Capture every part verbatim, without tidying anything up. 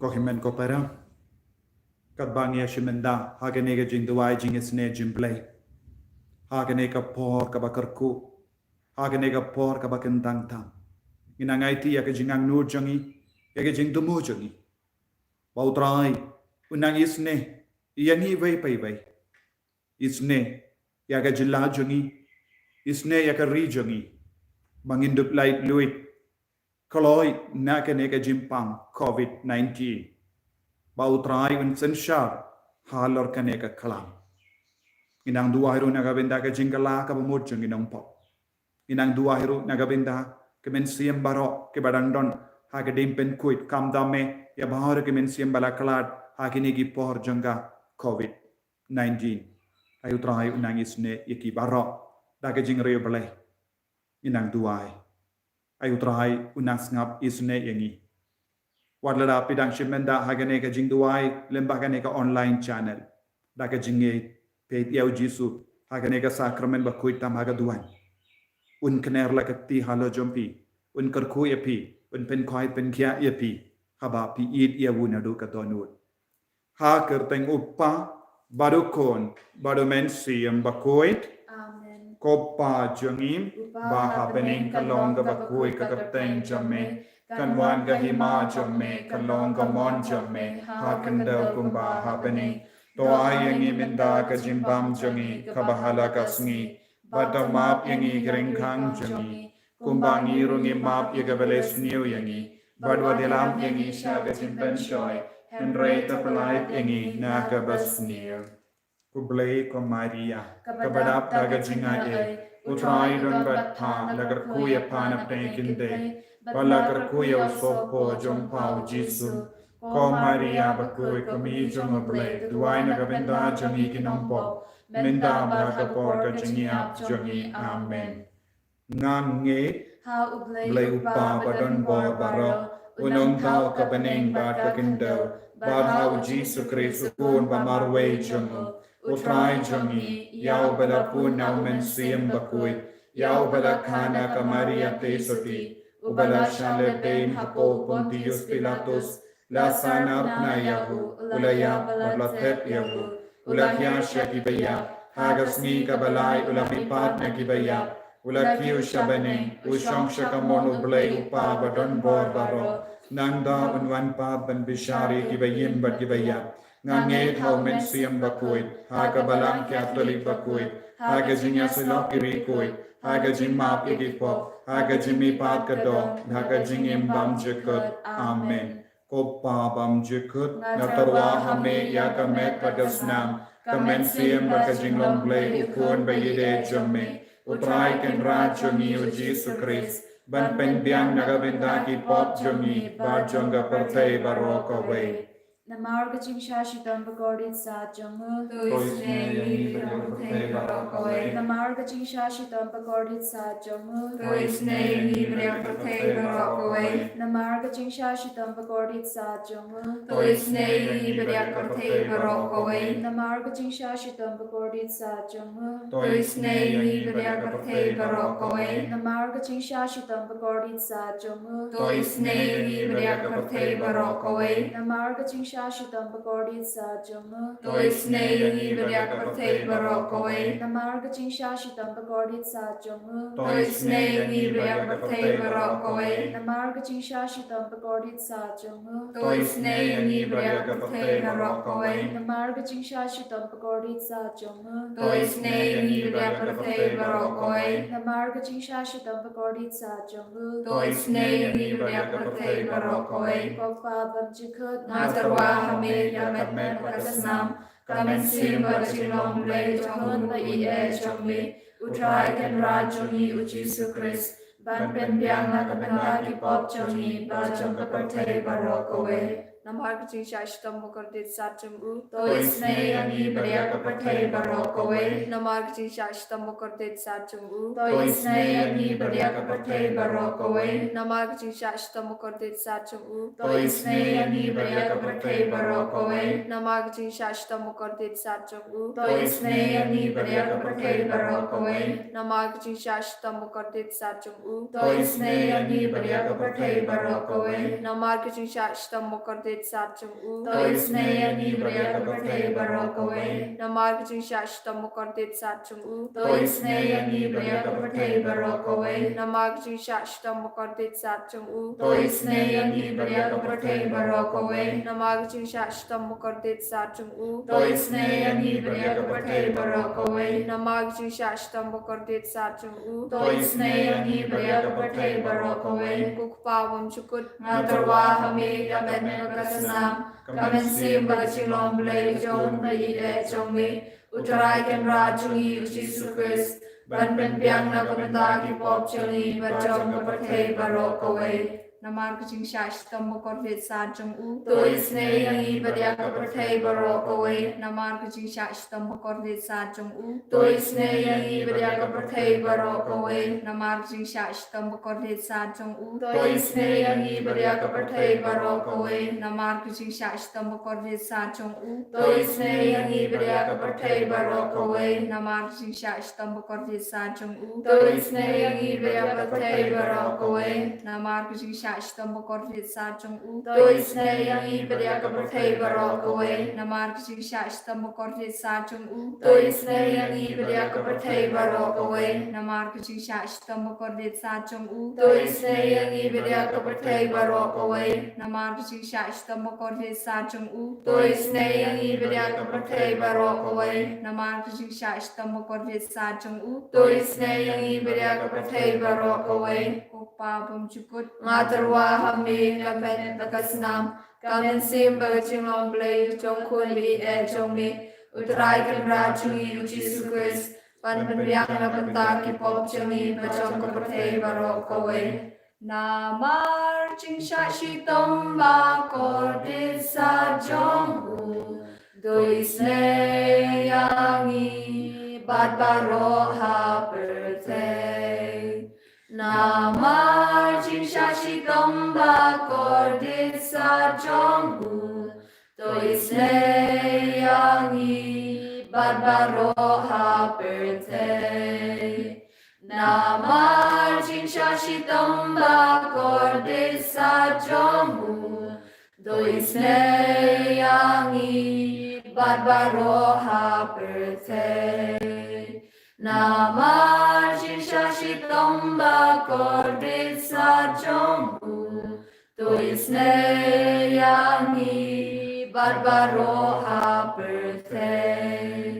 Ko hynmen ko para, katba ngi ïa shim bynta ha kane ka jingduwai jingisynei jong U Blei, ha kane ka por kaba kyrkhu, ha kane ka por kaba kyntang tam, ngi nang aiti ïa ka jingangnud jong ngi, ïa ka jingthmu jong ngi, ba U Trai un nang isynei ïa ngi iwei pa iwei. Isynei ïa ka jylla jong ngi, isynei ïa ka ri jong ngi, ba ngin dup lait luid kloi na kane ka jingpang covid nineteen, ba U Trai un synshar halor kane ka khlam. Ngi nang duwai ruh na ka bynta ka jingkylla kaba mut jong ngi nongpop. Ngi nang duwai ruh na ka bynta ki mynsiem baroh kiba dang don ha ka jingpynkhuid, khamtam eh ïa baroh ki mynsiem ba la khlad ha kine ki por jong ka covid nineteen. Ai U Trai un nang isynei ïa ki baroh da ka jingriewblei. Ngi nang duwai, ai U Trai un nang sngap isynei ïa ngi. Wat lada phi dang shim bynta ha kane ka jingduwai lyngba kane ka online channel, da ka jingngeit phi ïeit ïa U Jisu ha kane ka sakramen bakhuid tam ha ka duwan, un kner la ka kti halor jong phi, un kyrkhu ïa phi, un pynkhoi pynkhiah ïa phi, haba phi ïeit ïa u naduh ka dohnud. Ha ka kyrteng U Kpa, bad U Khun, bad U Mynsiem Bakhuid. Amen. Ko Pa jong ngi, U Kpa ba ha bneng, ka long kaba khuid ka kyrteng jong me, kan wan ka hima jong me, kan long ka mon jong me ha ka khyndew kumba ha bneng. To ai ïa ngi mynta ka jingbam jong ngi kaba ha la ka sngi, bad to map ïa ngi ki ryngkang jong ngi, kumba ngi ruh ngi map ïa kiba leh sniew ïa ngi, bad wat ïalam ïa ngi sha ka jingpynshoi, hynrei to pyllait ïa ngi na kaba sniew. U Blei, ko Maria kaba dap da ka jingaiei, U Trai u don bad pha, la kyrkhu ïa pha na pdeng ki kynthei, bad la kyrkhu ïa u sohpor jong pha U Jisu. Ko Maria bakhuid, ko Kmie jong U Blei, duwai na ka bynta jong ngi ki nongpop, mynta bad ha ka por ka jingïap jong ngi. Amen. Ngan ngeit ha U Blei U Kpa ba don bor baroh, u nongthaw ka bneng bad ka khyndew, bad ha U Jisu Khrist u Khun ba marwei jong u, U Trai jong ngi, ïa uba la pun na U Mynsiem Bakhuid, ïa uba la kha na ka Maria Theisotti, uba la shah leh beiñ hapoh Pontius Pilatus, la sahnarphna ïa u, u la ïap bad la thep ïa u, u la hiar sha kiba ïap, ha ka sngi kaba lai u la mihpat na kiba ïap, u la kiew sha bneng, u shong sha kamon U Blei U Kpa ba don bor baroh. Nangta un wan pat ban bishar ïa kiba im bad kiba ïap. Ngan ngeit ha U Mynsiem Bakhuid, ha ka Balang Katholik bakhuid, ha ka jingïasyllok ki riewkhuid, ha ka jingmap ïa ki pop, ha ka jingmihpat ka doh, ha ka jingim bymjukut. Amen. Ko Pa bymjukut, nga tyrwa ha me ïa ka met bad ka snam, ka mynsiem bad ka jinglong Blei U Khun ba ïadei jong me, U Trai Kynrad jong ngi U Jisu Khrist, ban pynbiang na ka bynta ki pop jong ngi bad jong ka pyrthei baroh kawei. Namar ka jingshah shitom bakordit sat jong u, to isynei ïa ngi bad ïa ka pyrthei baroh kawei. Namar ka jingshah shitom bakordit sat jong u, to isynei ïa ngi bad ïa ka pyrthei baroh kawei. Namar ka jingshah shitom bakordit sat jong u, to isynei ïa ngi bad ïa ka pyrthei baroh kawei. Namar ka jingshah shitom bakordit sat jong u, to isynei ïa ngi bad ïa ka pyrthei baroh kawei. Namar ka jingshah shitom bakordit sat jong u, to isynei ïa ngi bad ïa ka pyrthei baroh kawei. Namar ka jingshah shitom bakordit sat jong u, to isynei ïa ngi bad ïa ka pyrthei baroh kawei. Namar ka jingshah shitom bakordit sat jong u, to isynei ïa ngi bad ïa ka pyrthei baroh kawei. Namar ka jingshah shitom bakordit sat jong u, to isynei ïa ngi bad ïa ka pyrthei baroh kawei. Namar ka jingshah shitom bakordit sat jong u, to isynei ïa ngi bad ïa ka pyrthei baroh kawei. Namar ka jingshah shitom bakordit sat jong u, to isynei ïa ngi bad ïa ka pyrthei baroh kawei. Ko Pa bymjukut, nga tyrwa ha me ïa ka met bad ka snam, ka mynsiem bad ka jinglong Blei jong u Khun ba ïeit jong me, U Trai Kynrad jong ngi U Jisu Khrist, ban pynbiang na ka bynta ki pop jong ngi bad jong ka pyrthei baroh kawei. Namar ka jingshah shitom bakordit sat jong u, to isynei ïa ngi bad ïa ka pyrthei baroh kawei. Namar ka jingshah shitom bakordit sat jong u, to isynei ïa ngi bad ïa ka pyrthei baroh kawei. Namar ka jingshah shitom bakordit sat jong u, to isynei ïa ngi bad ïa ka pyrthei baroh kawei. Namar ka jingshah shitom bakordit sat jong u, to isynei ïa ngi bad ïa ka pyrthei baroh kawei. Namar ka jingshah shitom bakordit sat jong u, to isynei ïa ngi bad ïa ka pyrthei baroh kawei. Namar ka jingshah shitom bakordit kordit sat jong u. To isynei ïa ngi bad ïa ka pyrthei baroh kawei. Namar ka jingshah shitom bakordit sat jong u. To isynei ïa ngi bad ïa ka pyrthei baroh kawei. Namar ka jingshah shitom bakordit sat jong u. To isynei ïa ngi bad ïa ka pyrthei baroh kawei. Namar ka jingshah shitom bakordit sat jong u. To isynei ïa ngi bad ïa ka pyrthei baroh kawei. Namar ka jingshah shitom bakordit sat jong u. To isynei ïa ngi bad ïa ka pyrthei baroh kawei. Ko Kpa bymjukut, nga tyrwa ha me, ka met bad ka snam, ka mynsiem bad ka jinglong Blei jong u Khun ba ïeit jong me, U Trai Kynrad jong ngi U Jisu Khrist, ban pynbiang na ka bynta ki pop jong ngi bad jong ka pyrthei baroh kawei. Namar ka jingshah shitom bakordit sat jong u. To isynei ïa ngi bad ïa ka pyrthei baroh kawei. Namar ka jingshah shitom bakordit sat jong u. To isynei ïa ngi bad ïa ka pyrthei baroh kawei. Namar ka jingshah shitom bakordit sat jong u. To isynei ïa ngi bad ïa ka pyrthei baroh kawei. Namar ka jingshah shitom bakordit sat jong u. To isynei ïa ngi bad ïa ka pyrthei baroh kawei. Namar ka jingshah shitom bakordit sat jong u. To isynei ïa ngi bad ïa ka pyrthei baroh kawei. Namar ka jingshah shitom bakordit sat jong u. To isynei ïa ngi bad ïa ka pyrthei baroh kawei. Namar ka jingshah shitom bakordit sat jong u. To isynei ïa ngi bad ïa ka pyrthei baroh kawei. Namar ka jingshah shitom bakordit sat jong u. To isynei ïa ngi bad ïa ka pyrthei baroh kawei. Namar ka jingshah shitom bakordit sat jong u. To isynei ïa ngi bad ïa ka pyrthei baroh kawei. Namar ka jingshah shitom bakordit sat jong u. To isynei ïa ngi bad ïa ka pyrthei baroh kawei. Ko Kpa bymjukut, nga tyrwa ha me, ka met bad ka snam, ka mynsiem bad ka jinglong Blei jong u Khun ba ïeit jong me, U Trai Kynrad jong ngi U Jisu Khrist, ban pynbiang na ka bynta ki pop jong ngi bad jong ka pyrthei baroh kawei. Namar jingshah shitom bakordit sat jong u, to isynei ïa ngi bad baroh ha pyrthei. Namar jingshah shitom bakordit sat jong u, to isynei ïa ngi bad baroh ha pyrthei. Namar jingshah shitom bakordit sat jong u, to isynei ïa ngi bad baroh ha pyrthei. Namar jingshah shitom bakordit sat jong u, to isynei ïa ngi bad baroh ha pyrthei.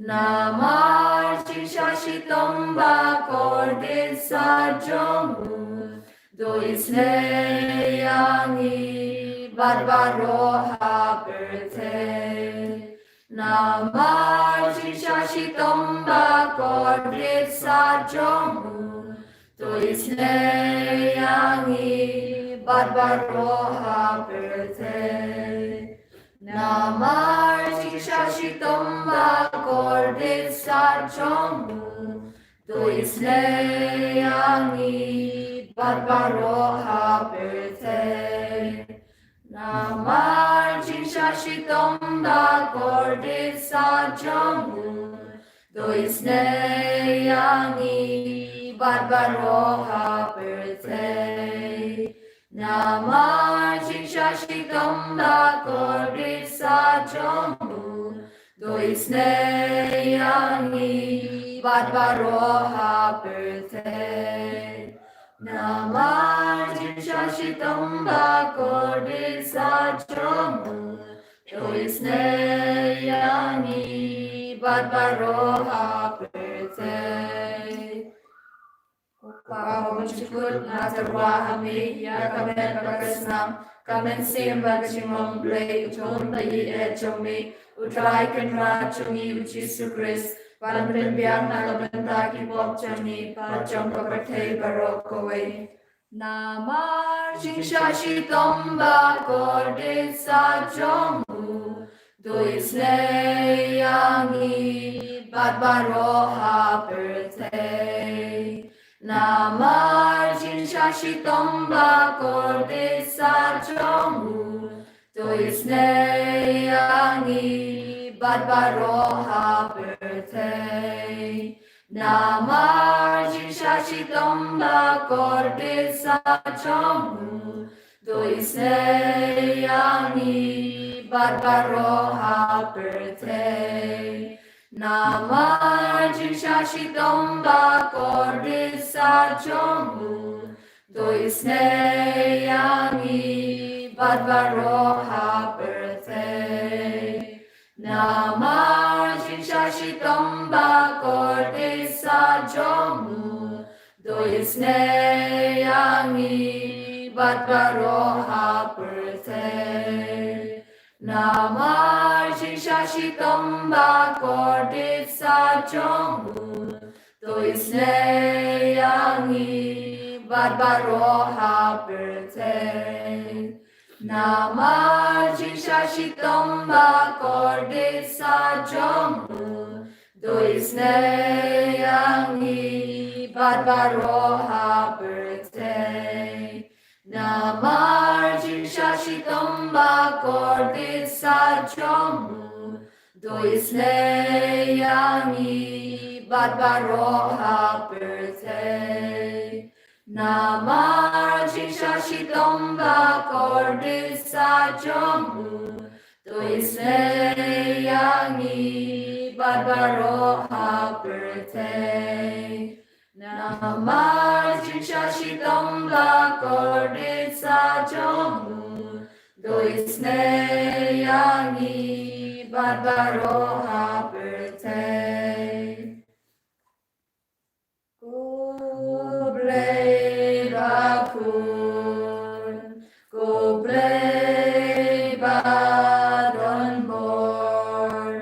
Namar jingshah shitom bakordit sat jong u, to isynei ïa ngi bad baroh ha pyrthei. Namar jingshah shitom bakordit sat jong u, to isynei ïa ngi bad baroh ha pyrthei. Namar jingshah shitom bakordit sat jong u, to isynei ïa ngi bad baroh ha pyrthei. Namar jingshah shitom bakordit sat jong u, to isynei ïa ngi bad baroh ha pyrthei. Namar jingshah shitom bakordit sat jong u, to isynei ïa ngi bad baroh ha pyrthei. Namar jingshah shitom bakordit sat jong u, to isynei ïa ngi bad baroh ha pyrthei. Ko Kpa bymjukut, nga tyrwa ha me, ïa ka met bad ka snam, ka mynsiem bad ka jinglong Blei jong u Khun ba ïeit jong me, U Trai Kynrad jong ngi U Jisu Khrist, ban pynbiang na ka bynta ki pop jong ngi bad jong ka pyrthei baroh kawei. Namar jingshah shitom bakordit sat jong u, to isynei ïa ngi bad baroh ha pyrthei. Namar jingshah shitom bakordit sat jong u, to isynei ïa ngi bad baroh ha pyrthei. Namar jingshah shitom bakordit sat jong u, to isynei ïa ngi bad baroh ha pyrthei. Namar jingshah shitom ba kordit sah jong u, to isynei ïa ngi bad baroh ha pyrthei. Namar jingshah shitom ba kordit sah jong u, to isynei ïa ngi bad baroh ha pyrthei. Namar jingshah shitom ba kordit sah jong u, to isynei ïa ngi bad baroh ha pyrthei. Namar jingshah shitom ba kordit sah jong u, to isynei ïa ngi bad baroh ha pyrthei. Namar jingshah shitom ba kordit sah jong u, to isynei ïa ngi bad baroh ha pyrthei. Namar jingshah shitom ba kordit sah jong u, to isynei ïa ngi bad baroh ha pyrthei. Namar jingshah shitom ba kordit sah jong u, to isynei ïa ngi bad baroh ha pyrthei. Ko Blei bakhuid, ko Blei ba don bor,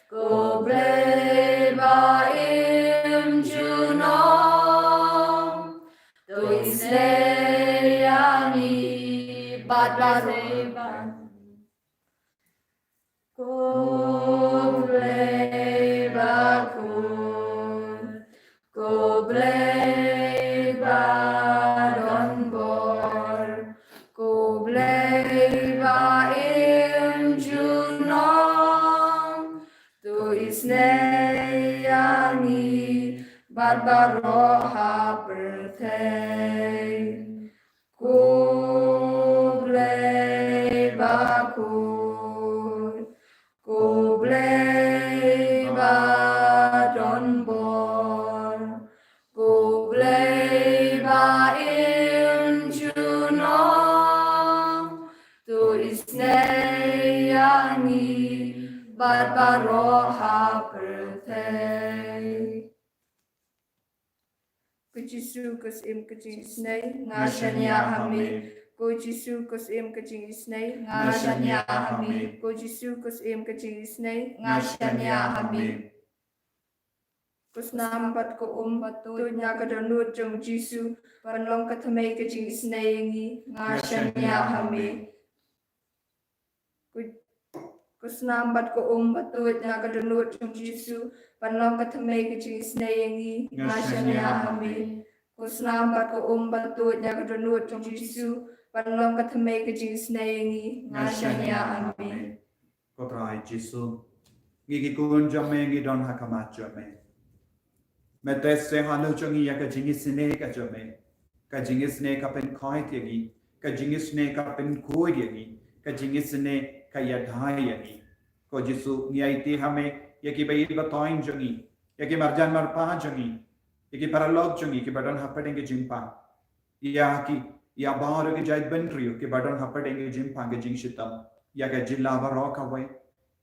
ko Blei ba im junom, to isynei ïa ngi bad baroh. Ko Blei bakhuid, ko Blei ba don bor, ko Blei ba im junom, to isynei ïa ngi bad baroh ha pyrthei. Ko Blei bakhuid, ko Blei ba don bor, ko Blei ba im junom, to isynei ïa ngi bad baroh ha pyrthei. Ko Jisu, ko Syiem ka jingisynei, nga shaniah ha me. Ko Jisu, ko Syiem ka jingisynei, nga shaniah ha me. Ko Jisu, ko Syiem ka jingisynei, nga shaniah ha me. Ko snam bad ko um ba tuid na ka dohnud jong u Jisu, ban long ka thymmei ka jingisynei ïa ngi, nga shaniah ha me. Ko, ko snam bad ko um ba tuid na ka dohnud jong u Jisu, ban long ka thymmei ka jingisynei ïa ngi, nga shaniah ha me. Ko snam bad ko um ba tuid na ka dohnud jong u Jisu, ban long ka thymmei ka jingisynei ïa ngi, nga shaniah ha me. Ko Trai Jisu, ngi ki khun jong me ngi don ha khmat jong me. Me test ïa halor jong ngi ïa ka jingisynei ka jong me. Ka jingisynei ka pynkhuid ïa ngi, ka jingisynei ka pynkhuid ïa ngi, ka jingisynei ka ïada ïa ngi. Ko Jisu, ngi aiti ha me ïa ki baïeit bathaiñ jong ngi, ïa ki marjan marpa jong ngi, ïa ki paralok jong ngi kiba don hapdeng ka jingpang. Ïa ki, ïa baroh ki jaitbynriew kiba don hapdeng ka jingpang ka jingshitom. Ïa ka jylla baroh kawei,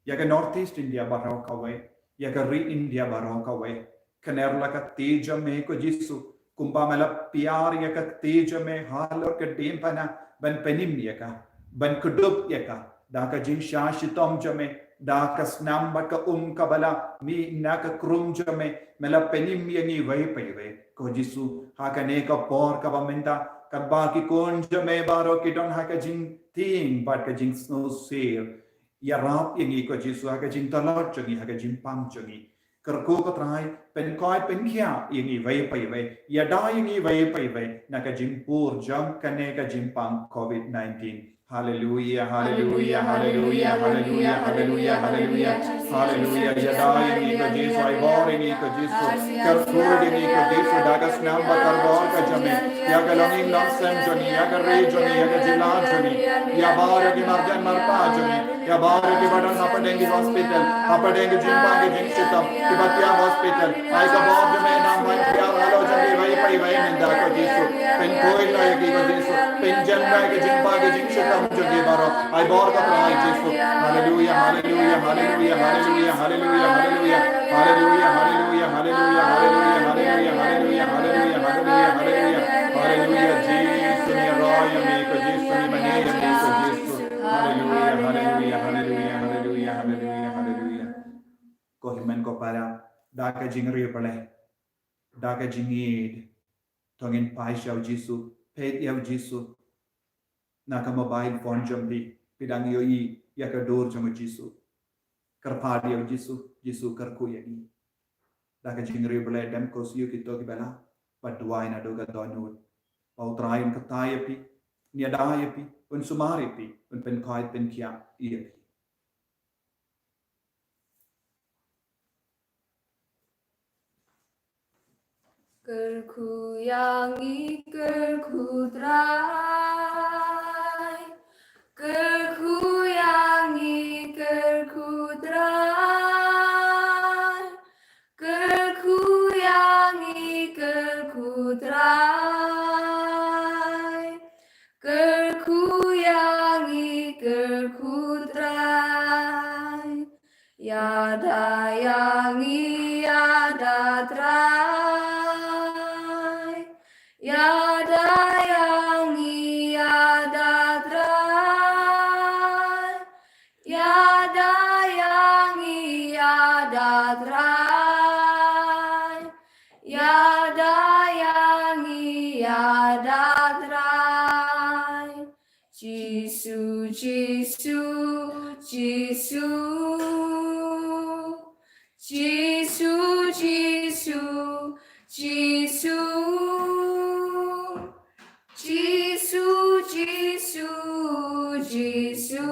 ïa ka North East India baroh kawei, ïa ka ri India baroh kawei. Kane ruh la ka kti jong me ko Jisu, kumba me la pynïar ïa ka kti jong me halor ka diengphna, ban pynim ïa ka, ban kdup ïa ka da ka jingshah shitom jong me, da ka snam bad ka um kaba la mih na ka krum jong me, me la pynim ïa ngi iwei pa iwei. Ko Jisu, ha kane ka por kaba mynta, katba ki khun jong me baroh ki don ha ka jingtieng bad ka jingsngewsih, ïarap ïa ngi ko Jisu ha ka jingtlot jong ngi, ha ka jingpang jong ngi. Kyrkhu ko Trai, pynkhuid pynkhiah ïa ngi iwei pa iwei, ïada ïa ngi iwei pa iwei na ka jingpur jong kane ka jingpang covid nineteen. Haleluia, haleluia, haleluia, haleluia, haleluia, haleluia. Haleluia, ïada ïa ngi ko Jisu, ai bor ïa ngi ko Jisu, kyrkhu ïa ngi ko Jisu da ka snam bad ka bor ka jong me. ïa ka longïing longsem jong ngi, ïa ka ri jong ngi, ïa ka jylla jong ngi, ïa baroh ki marjan marpa jong ngi, ïa baroh kiba don hapdeng ki hospital, hapdeng ki jingpang ki jingshitom, kiba thiah hospital. Ai ka bor jong me, nang ban thiah halor jong kiwei pa kiwei mynta ko Jisu. Pynkhuid noh ïa ki ko Jisu. Pynjem noh ïa ki jingpang ki jingshitom jong ki baroh. Ai bor ko Trai Jisu. Haleluya, haleluya, haleluya, haleluya, haleluya, haleluya. Haleluya, haleluya, haleluya, haleluya, haleluya, haleluya, haleluya, haleluya, haleluya, haleluya. Haleluya, Jisu ngi ïaroh ïa me ko Jisu, ngi mane ïa me ko Jisu. Haleluya, haleluya, haleluya, haleluya, haleluya, haleluya. Ko hynmen ko para, da ka jingriewblei, da ka jingïeid, to ngin phai sha u Jisu, peit ïa u Jisu. Na ka mobile phone jong phi, phi dang ïohi ïa ka dur jong u Jisu. Kyrpad ïa u Jisu, Jisu kyrkhu ïa ngi. Da ka jingriewblei dem ko siew kito kiba lah, bad duwai naduh ka dohnud. Ba u Trai un kyrteng ïa phi, un ïada ïa phi, un sumar ïa phi, un pynkhuid pynkhiah ïa phi. Kyrkhu ïa ngi, kyrkhu Trai. Kyrkhu ïa ngi, kyrkhu Trai. Kyrkhu ïa ngi, kyrkhu Trai. Kyrkhu ïa ngi, kyrkhu Trai. Ïada ïa ngi, ïada Trai. Ïada ïa ngi, ïada Trai. Ïada ïa ngi, ïada Trai. Ïada ïa ngi, ïada Trai. Jisu, Jisu, Jisu. Jisu, Jisu, Jisu. Jisu, Jisu, Jisu.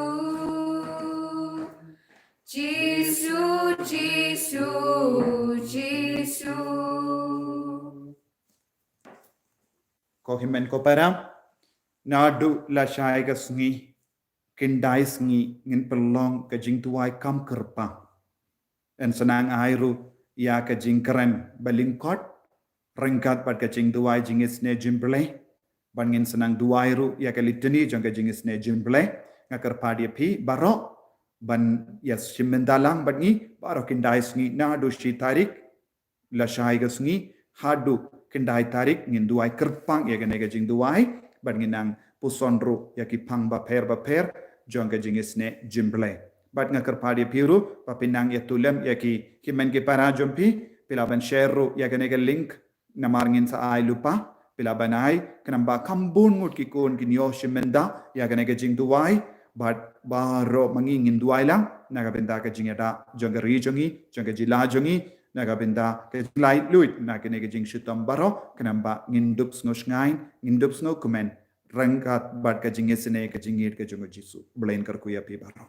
Jisu, Jisu, Jisu. Ko hynmen ko para, naduh lashai ka sngi, khyndai sngi ngin pynlong ka jingduwai kam kyrpang. Yn sa nang ai ruh ïa ka jingkren ba lyngkot ryngkat bad ka jingduwai jingisynei jingblei. Bad ngin sa nang duwai ruh ïa ka litany jong ka jingisynei jingblei. Nga kyrpad ïa phi baroh ban ïa shim bynta lang bad ngi baroh khyndai sngi naduh shi tarik lashai ka sngi haduh khyndai tarik ngin duwai kyrpang ïa kane ka jingduwai bad ngin nang puson ruh ïa ki phang bapher bapher jong ka jingisynei jingblei. Bad nga kyrpad ïa phi ruh ba phin nang ïathuh lem ïa ki hynmen ki para jong phi, phi lah ban share ruh ïa kane ka link namar ngin sa ai lypa, phi lah ban ai khnang ba kham bun ngut ki khun kin ïoh shim bynta ïa kane ka jingduwai bad baroh ma ngi ngin duwai lang na ka bynta ka jingïada jong ka ri jong ngi, jong ka jylla jong ngi, na ka bynta ka jinglaitluid na kane ka jingshitom baroh khnang ba ngin dup sngewshngaiñ, ngin dup sngewkmen ryngkat bad ka jingisynei ka jingïeid ka jong u Jisu. Blei un kyrkhu ïa phi baroh.